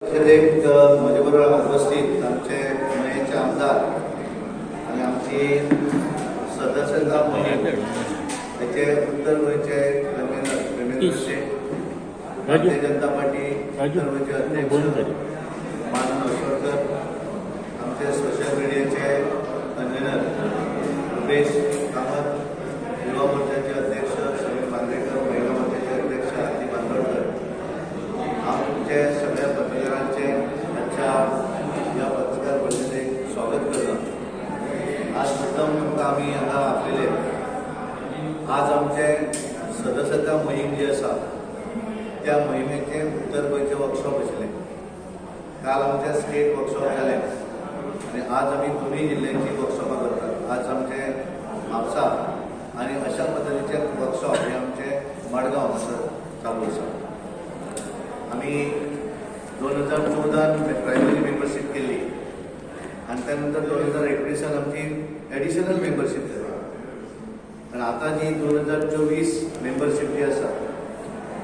परिशदेक म्हजे बरोबर उपस्थित आमचे मयेंचे आमदार आनी आमची सदस्यता मोहीम त्याचे उत्तर गोंयचे कन्व्हेनर प्रेमेंद्र शेट, भारतीय जनता पार्टी उत्तर गोंयचे अध्यक्ष मानन अस्वलकर, आमचे सोशल मिडियाचे कन्व्हेनर रुपेश कामत, युवा मोर्चाचे अध्यक्ष समीर मांद्रेकर, महिला मोर्चाचे अध्यक्ष आरती बांदोडकर, हांव तुमचे सगळ्या पत्रकारांचे आजच्या ह्या पत्रकार परिशदेक स्वागत करता. आज मुद्दम तुमकां आमी हांगा आपयले. आज आमचे सदस्यता मोहीम जी आसा त्या मोहिमेचें उत्तर गोंयचें वर्कशॉप आशिल्लें. काल आमचें स्टेट वर्कशॉप जालें आनी आज आमी दोनूय जिल्ल्यांची वर्कशॉपां करतात. आज आमचें म्हापसा आनी अशा पद्दतीचें वर्कशॉप हें आमचें मडगांव हांगासर चालू आसा. आमी 2014 प्रायमरी मेंबरशीप केल्ली आनी त्या नंतर 2019 आमची एडिशनल मेंबरशीप जाली आनी आतां जी 2024 मेंबरशीप जी आसा,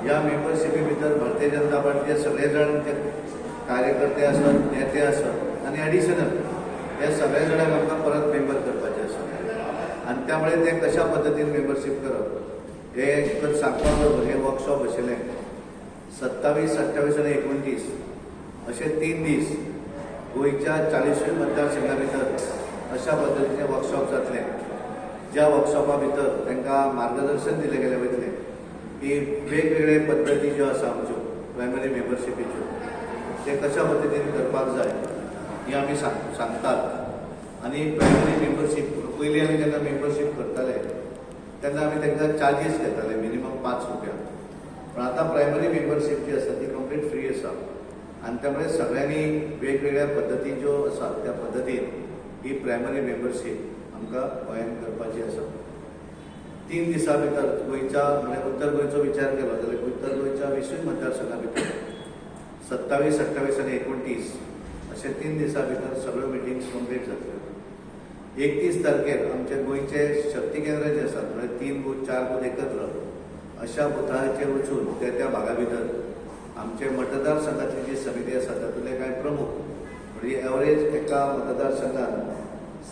ह्या मेंबरशिपी भितर भारतीय जनता पार्टीचे सगळे जाण ते कार्यकर्ते आसत, नेते आसत आनी एडिशनल हे सगळ्या जाणांक आमकां परत मेंबर करपाचे आसा. आनी त्यामुळे ते कशा पद्दतीन मेंबरशीप करप हें सांगपा बरोबर हें वर्कशॉप आशिल्लें. 27, 28 आनी 29 अशे 3 दीस गोंयच्या 40ूय मतदारसंघा भितर अशा पद्दतीचे वर्कशॉप जातले, ज्या वर्कशॉपा भितर तांकां मार्गदर्शन दिलें गेलें वयतलें की वेगवेगळे पद्दती ज्यो आसा आमच्यो प्रायमरी मेंबरशिपीच्यो ते कशा पद्दतीन करपाक जाय हें आमी सांगतात. आनी प्रायमरी मेंबरशीप पयलीं आमी जेन्ना मेंबरशीप करताले तेन्ना आमी तांकां चार्जीस घेताले मिनिमम 5 रुपया, पण आतां प्रायमरी मेंबरशीप जी आसा ती कंप्लीट फ्री आसा. आनी त्यामुळे सगळ्यांनी वेगवेगळ्या पद्दती ज्यो आसात त्या पद्दतीन ही प्रायमरी मेंबरशीप आमकां गोंयांत करपाची आसा. 3 दिसां भितर गोंयच्या म्हणजे उत्तर गोंयचो विचार केलो जाल्यार उत्तर गोंयच्या 20 मतदारसंघा भितर 27, 28 आनी 29 अशे 3 दिसां भितर सगळ्यो मिटिंग्स कंप्लीट जातल्यो. 31 तारखेर आमचे गोंयचे शक्ती केंद्र जे आसात, म्हणजे 3 बूथ, 4 बूथ एकत्र अशा बुथाचेर वचून त्या त्या भागा भितर आमचे मतदारसंघातली जी समिती आसा तातूंतले कांय प्रमुख, म्हणजे एवरेज एका मतदारसंघात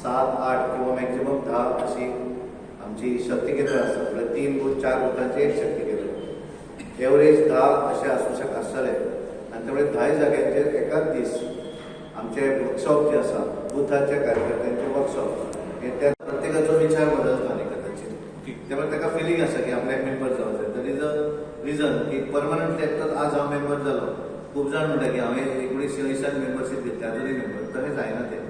7, 8 किंवा मॅक्झिमम 10 अशी आमची शक्ती केंद्रां आसात. म्हणजे 3 बूथ, 4 बुथांचे एक शक्ती केंद्र, एवरेज 10 अशें आसूं शक आसतले. आनी त्यामुळे 10 जाग्यांचेर एकाच दीस आमचे वर्कशॉप जे आसा बुथाच्या कार्यकर्त्यांचे वर्कशॉप हे त्या प्रत्येकाचो विचार बदलता न्ही कदाचित, त्यामुळे ताका फिलींग आसा की आपल्याक मेंबर जावंक जाय. That is a reason की परमनंटली एकटोच आज हांव मेंबर जालो. खूब जाण म्हणटा की हांवें 1980 मेंबरशीप घेतली, आजुनूय मेंबर. तशें जायना तें,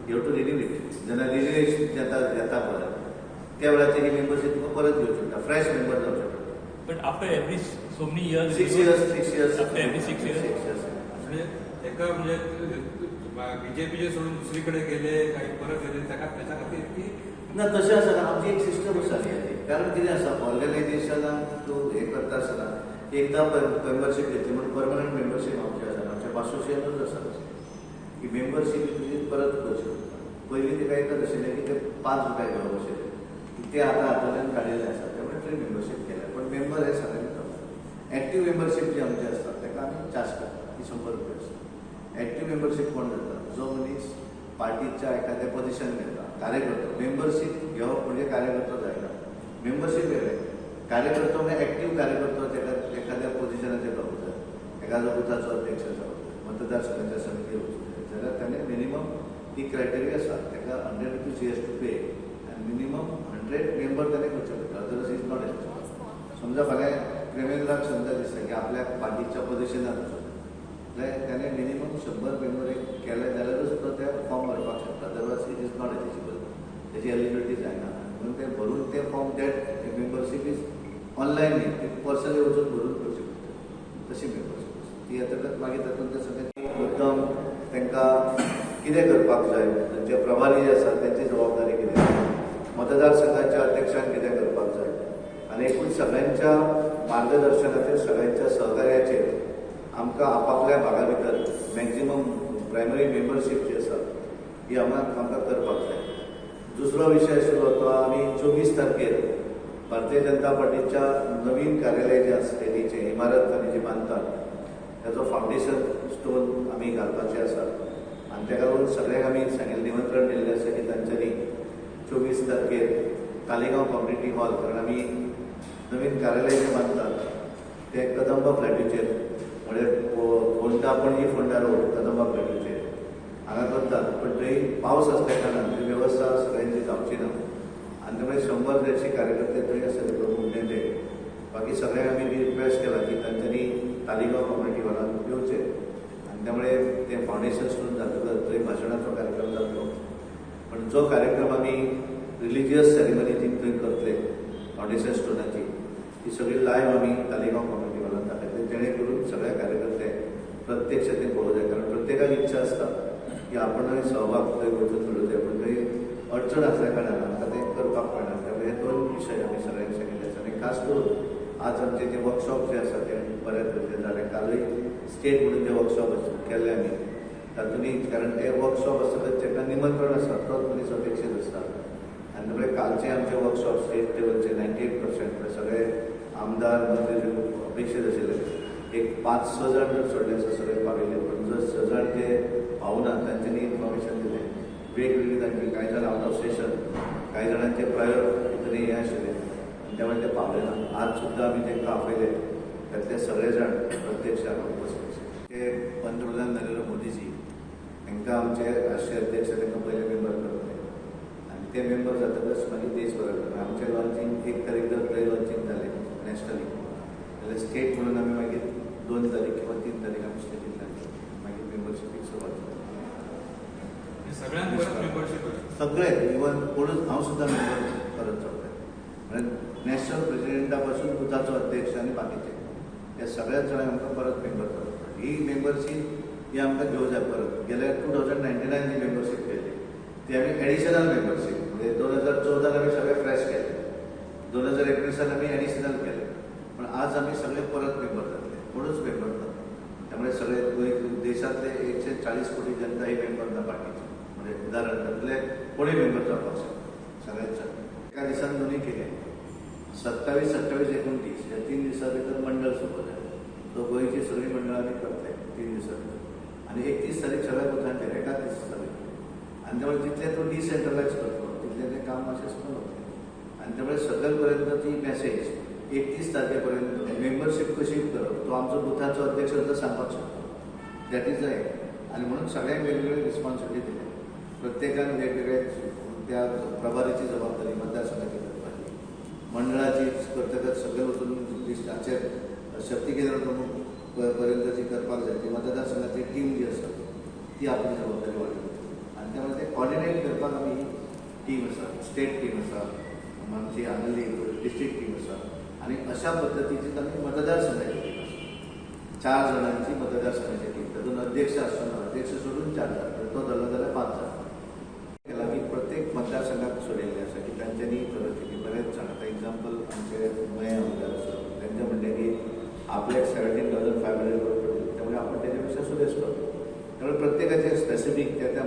you have to renew it. जेन्ना रिन्युएशन जाता पळय त्या वेळाचेर ही मेंबरशीप तुका परत घेवची पडटा, फ्रेश मेंबर जावचें पडटा. But after every so many years, 6 years, 6 years. After every 6 years? 6 years. म्हणजे एका म्हणजे बीजेपीचे सोडून दुसरीकडे गेले काही परत गेले ताका त्याच्या खातीर ती ना, तशें आसना. आमची एक सिस्टम आसा न्ही. कारण कितें आसा, ऑर्गनायझेशनाक तूं हें करता आसतना एकदां मेंबरशीप घेतली म्हणून परमनंट मेंबरशीप आमची आसा. आमच्या असोसिएशनूच आसा तशें की मेंबरशीप तुजी परत करची पडटा. पयलीं तेका एकच आशिल्लें की ते 5 रुपया घेवप आशिल्लें, ते आतां हातूंतल्यान काडिल्लें आसा, त्यामुळे फ्री मेंबरशीप केल्या. पण मेंबर हे सगळ्यांनी जावप. एक्टीव मेंबरशीप जी आमची आसता ताका आमी चार्ज करता, ती 100 रुपया आसता. एक्टीव मेंबरशीप कोण जाता? जो मनीस पार्टीच्या एखाद्या पोझिशन घेता, कार्यकर्तो. मेंबरशीप घेवप म्हणजे कार्यकर्तो जायना, मेंबरशीप वेगळें. कार्यकर्तो म्हणजे एक्टीव कार्यकर्तो, ताका एखाद्या पोझिशनाचेर रावूंक जाय, एखादो बुथाचो अध्यक्ष जावं, मतदारसंघाच्या समितीर वचूंक जाय जाल्यार ताणें मिनिमम ती क्रायटेरिया आसा, ताका 100 rupees he has to pay आनी मिनिमम 100 मेंबर ताणें करचे पडटा, अदरवायज is not eligible. समजा फाल्यां प्रेमेंद्राक समजा दिसता की आपल्याक पार्टीच्या पोझिशनार वचूंक जाल्यार ताणें मिनिमम 100 मेंबर एक केले जाल्यारूच तो ते फॉर्म भरपाक शकता, otherwise it is not eligible, तेजी एलिजिबिलिटी जायना. म्हणून ते भरून ते form, that membership is online न्ही, ते पर्सनली वचून भरून करची पडटा. तशी मेंबरशीप आसा ती येतकच मागीर तातूंत ते सगळें मुद्दम तांकां कितें करपाक जाय, जे प्रभारी जे आसात तेंची जबाबदारी कितें, मतदारसंघाच्या अध्यक्षान कितें करपाक जाय, आनी एकूण सगळ्यांच्या मार्गदर्शनाचेर, सगळ्यांच्या सहकार्याचेर आमकां आपापल्या भागा भितर मॅक्झिमम प्रायमरी मेंबरशीप जी आसा ही आमकां करपाक जाय. दुसरो विशय आशिल्लो तो आमी 24 तारखेर भारतीय जनता पार्टीच्या नवीन कार्यालय जें आसा स्टेटीचें इमारत आमी जी बांदतात ताचो फावंडेशन स्टोन आमी घालपाचे आसा आनी ताका लागून सगळ्यांक आमी सांगिल्लें, निमंत्रण दिल्लें आसा की तांच्यांनी 24 तारखेर तालिगांव कम्युनिटी हॉल, कारण आमी नवीन कार्यालय जें बांदतात तें कदंबा फ्लॅटीचेर, म्हणजे फोंडा पणजी फोंडा रोड कदंबा फ्लॅटीचेर हांगा करतात, पण थंय पावस आसल्या कारणान थंय वेवस्था सगळ्यांची जावची ना आनी त्यामुळे 100-150 कार्यकर्ते थंय आसतले प्रमुख नेते. बाकी सगळ्यांक आमी रिक्वेस्ट केला की तांच्यांनी तालिगांव कम्युनिटी हॉलान येवचें आनी त्यामुळे तें फावंडेशन स्टोन जातकच थंय भाशणाचो कार्यक्रम जातलो. पण जो कार्यक्रम आमी रिलिजियस सेरेमनी जी थंय करतले फावंडेशन स्टोनाची, ती सगळी लायव्ह आमी तालिगांव कम्युनिटी हॉलान दाखयतले, जेणे करून सगळे कार्यकर्ते प्रत्यक्ष ते पळोवंक जाय. कारण प्रत्येकाक इच्छा आसता की आपणूय सहभाग थंय वचून मेळूं जाय, पूण थंय अडचण आसल्या कारणान आमकां तें करपाक मेळना. त्यामुळे हे दोन विशय आमी सगळ्यांक सांगिल्ले आसा. आनी खास करून आज आमचे जे वर्कशॉप जे आसा ते बऱ्या तरेचे जाले. कालूय स्टेट म्हणून जे वर्कशॉप केल्ले आमी तातूंतय, कारण ते वर्कशॉप आसतकच ताका निमंत्रण आसता तोच मनीस अपेक्षीत आसता. आनी त्यामुळे कालचे आमचे वर्कशॉप स्टेट लेवलचे 98% म्हणजे सगळे आमदार मंत्री जे अपेक्षीत आशिल्ले, एक 5-6 जाण जर सोडले आसा सगळे पाविल्ले, पण जर 6 जाण जे पावना तांच्यांनी इन्फॉर्मेशन दिलें वेगवेगळी तांची, कांय जाण आवट ऑफ स्टेशन, कांय जाणांचे प्रायर तरी हें आशिल्लें आनी त्यामुळे ते पावले ना. आज सुद्दां आमी तांकां आपयले, त्यातले सगळे जाण प्रत्यक्ष हांगा उपस्थित आशिल्ले. ते पंतप्रधान नरेंद्र मोदीजी हांकां आमचे राष्ट्रीय अध्यक्ष तांकां पयले मेंबर करतले आनी ते मेंबर जातकच मागीर देशभराक आमचें लॉन्चिंग 1 तारीख जर थंय लॉन्चिंग जालें नॅशनली जाल्यार स्टेट म्हणून आमी मागीर 2 तारीख किंवा 3 तारीख आमी स्टेटींतल्यान मागीर मेंबरशिपीक सुरवात जाता. सगळ्यांक परत मेंबरशीप सगळे, इवन कोणूच हांव सुद्दां मेंबर परत जावपाक, म्हणजे नॅशनल प्रेसिडेंटा पासून बुथाचो अध्यक्ष आनी बाकीचे ह्या सगळ्याच जाणांक आमकां परत मेंबर करप. ही मेंबरशीप ही आमकां घेवंक जाय परत. गेल्या 2099 जी मेंबरशीप केली ती आमी एडिशनल मेंबरशीप, म्हणजे 2014 आमी सगळे फ्रेश केले, 2019 आमी एडिशनल केले, पण आज आमी सगळे परत मेंबर जातले, कोणूच मेंबर ना. त्यामुळे सगळे गोंय देशांतले 140 कोटी जनता ही मेंबर ना पार्टीची, म्हणजे उदाहरण तातूंतले कोणूय मेंबर जावपाक शकता सगळ्याच जाण. एका दिसान दोनूय केले, 27, 28, 29 ह्या 3 दिसां भितर मंडळ सोपो जाय. सो गोंयची सगळीं मंडळां आमी करतले 3 दिसां भितर आनी 31 तारीख सगळ्या बुथांचेर एकाच दीस सगळें. आनी त्यामुळे जितलें तूं डिसेंट्रलायज करतलो तितलें तें काम मातशें स्मूथ वतलें. आनी त्यामुळे सकयल पर्यंत ती मॅसेज 31 तारखे पर्यंत मेंबरशीप कशी करप तो आमचो बुथाचो अध्यक्ष सुद्दां सांगपाक शकता, that is the. आनी म्हणून सगळ्यांक वेगवेगळी रिस्पॉन्सिबिलिटी दिल्या, प्रत्येकान वेगवेगळे त्या प्रभारीची जबाबदारी मतदारसंघाची करपाची, मंडळाची करतकच सगळे वचून लिस्टाचेर शक्ती केंद्र प्रमुख पर्यंत जी करपाक जाय ती मतदारसंघाची टीम जी आसा ती आपली जबाबदारी वाडयली. आनी त्यामुळे ते कॉर्डिनेट करपाक आमी ही टीम आसा, स्टेट टीम आसा, आमची हांगासरली डिस्ट्रिक्ट टीम आसा आनी अशा पद्दतीची आमी मतदारसंघाची टीम आसा. 4 जाणांची मतदारसंघाची टीम, तातूंत अध्यक्ष आसचो ना, अध्यक्ष सोडून 4 जाण, तो धरलो जाल्यार 5 जाण केला की प्रत्येक मतदारसंघाक सोडिल्लें आसा की तांच्यांनी थरोवचें की बरेच जाण. आतां एग्जाम्पल आमचे मये आमदार आसा, तांचें म्हणणें की आपल्याक 17,500 वोट पडले, त्यामुळे आपण त्याच्या पेक्षा सुरेश करतो. त्यामुळे प्रत्येकाचे स्पेसिफीक त्या त्या